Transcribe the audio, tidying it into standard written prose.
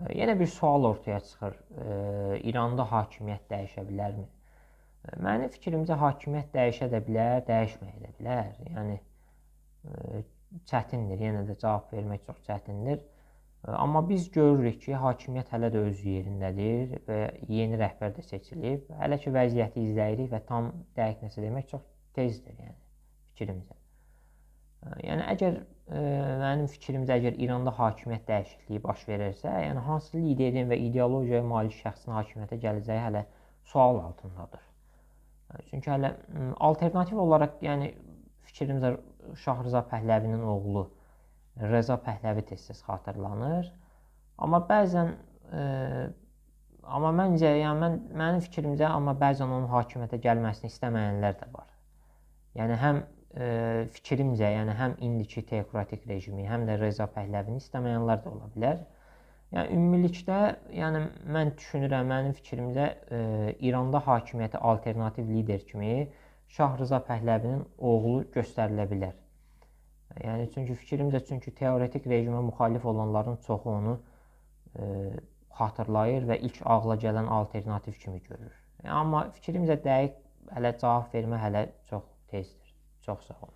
Yenə bir sual ortaya çıxır. İranda hakimiyyət dəyişə bilərmi? Mənim fikrimcə hakimiyyət dəyişə də bilər, dəyişməyə də bilər. Yəni çətindir, yenə də cavab vermək çox çətindir. Amma biz görürük ki, hakimiyyət hələ də öz yerindədir və yeni rəhbər də seçilib. Hələ ki vəziyyəti izləyirik və tam dəqiq nəsə demək çox tezdir, yəni fikrimcə. Yəni əgər mənim fikrimcə əgər İranda hakimiyyət dəyişikliyi baş verərsə, yəni hansı liderin və ideologiyaya malik şəxsin hakimiyyətə gələcəyi hələ sual altındadır. Çünki hələ alternativ olaraq, yəni fikrimcə Şah Rza Pəhləvinin oğlu Rəza Pəhləvi tez-tez xatırlanır. Amma bəzən amma məncə, yəni mənim fikrimcə, amma bəzən onun hakimiyyətə gəlməsini istəməyənlər də var. Yəni həm fikrimcə, yəni həm indiki teokratik rejimi, həm də Rəza Pəhləvini istəməyənlər də ola bilər. Yəni ümumilikdə, yəni mən düşünürəm, mənim fikrimcə İranda hakimiyyətə alternativ lider kimi Şah Rza Pəhləvinin oğlu göstərilə bilər. Yəni çünki fikrimcə, çünki teoretik rejimə müxalif olanların çoxu onu xatırlayır və ilk ağla gələn alternativ kimi görür. Yəni, amma fikrimcə dəqiq hələ cavab vermə hələ çox tezdir. Çox sağ olun.